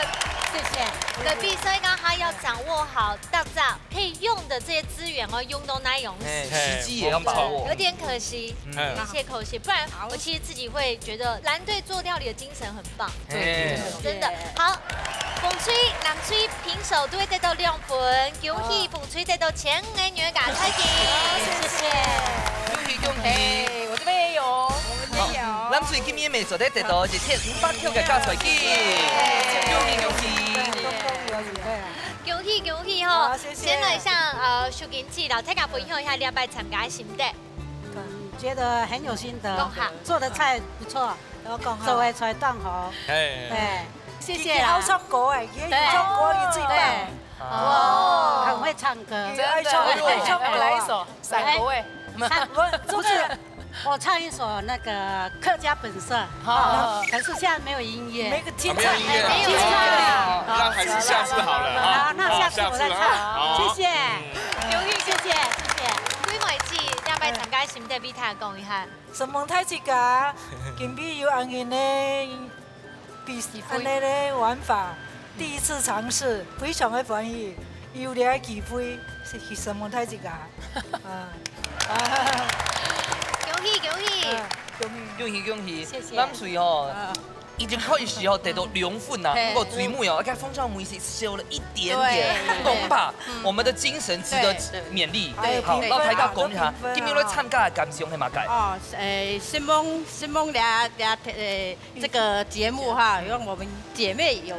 謝謝。對，比賽剛好要掌握好大家可以用的這些資源哦，用到哪用。哎，時機也要把握。有點可惜，嗯。有些可惜，不然我其實自己會覺得藍隊做料理的精神很棒，哎。真的。好，紅隊、藍隊平手都會得到兩分，恭喜紅隊得到千五个銀个加菜金。謝謝。恭喜恭喜！哎，我這邊也有。 好，藍隊今日乜做得得到一千五百塊个加菜金，恭喜恭喜！恭喜恭喜吼！好，謝謝。先來向，呃，秀琴姐摎大家分享一下這擺參加个心得。嗯，覺得很有心得，講下。做的菜不錯，有講下。做的菜當好。哎。哎，謝謝啊。佢好唱歌哎，佢有唱歌，佢最棒。對。哦。很會唱歌。佢愛唱歌，真的。愛唱歌。來一首。 山歌哎。唱，不是，我唱一首那個客家本色，好。哦，可是現在沒有音樂。沒有聽唱。沒有音樂。沒有聽唱。哦，那還是下次好了啊。好，那下次我再唱。好，下次了啊。好。謝謝。嗯。謝謝，謝謝。桂妹姐，這擺參加个心得，摎大家講一下。承蒙大自家，今晡日有恁樣个 比，恁樣个玩法，第一次嘗試，非常个歡喜，有這個機會，係承蒙大自家。啊。恭喜恭喜！啊，恭喜！恭喜恭喜！謝謝。藍隊吼，啊。已經開始吼，得到兩分啊，嘿。不過最尾哦，該紅燒味緒少了一點點，對，對。毋怕，嗯。我們的精神值得，對，對。勉勵。對，好，對。摎大家講一下，對。今日來參加个感想係麼个？哦，呃，承蒙，承蒙這，這，呃， 這個節目哈，讓我們姐妹有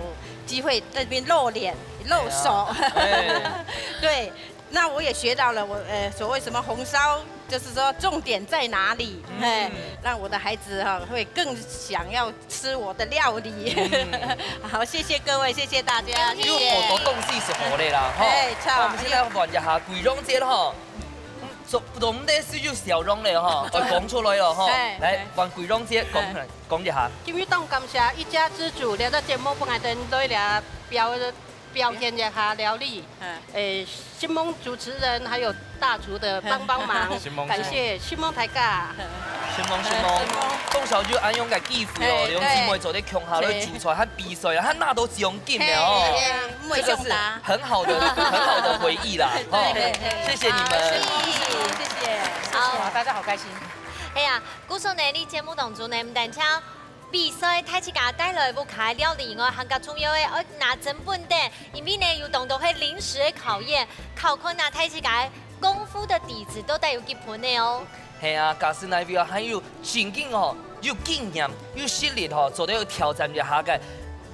機會在這邊露臉、露手。哎呀，哎。對，那我也學到了，我，呃，所謂什麼紅燒，就是說重點在哪裡，嗯。哎，讓我的孩子哈，會更想要吃我的料理。嗯。好，謝謝各位，謝謝大家，謝謝。有好多東西係好个啦，吼。哎，著。那我們現在換一下桂榮姐了，吼。 做，做毋得就笑容了吼，就講出來了吼。哎，來，哎。換桂榮姐講，哎。講一下。今日當感謝一家之煮這個節目，分𠊎等來這表，表現一下料理。哎。哎，承蒙主持人還有大廚的幫幫忙，承蒙。感謝，承蒙大家。承蒙，承蒙。承蒙。當少有恁樣个機會哦，哎，兩姊妹做得共下來煮菜，對。還 比賽啊，還拿到獎金了哦。嘿，嘿，嘿，這個是很好的，很好的回憶啦，吼，對，對，對。謝謝你們。好，謝謝，謝謝。好。哇，大家好開心。哎呀，故所呢，你節目當中呢，毋單淨比賽，替自家帶來屋下个料理以外，還較重要个，愛拿獎品个，因為呢，有當多係臨時个考驗，考看啊，替自家个功夫个底子到底有幾分个哦。 係啊，假使哪位啊，還有正經吼，有經驗、有實力吼，做得有挑戰一下个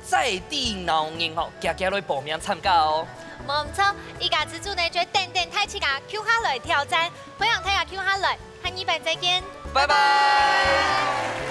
在地鬧熱吼，遽遽來報名參加哦。無毋著，一家之煮呢，就等等大自家共下來挑戰，歡迎大家共下來，下二擺再見，拜拜。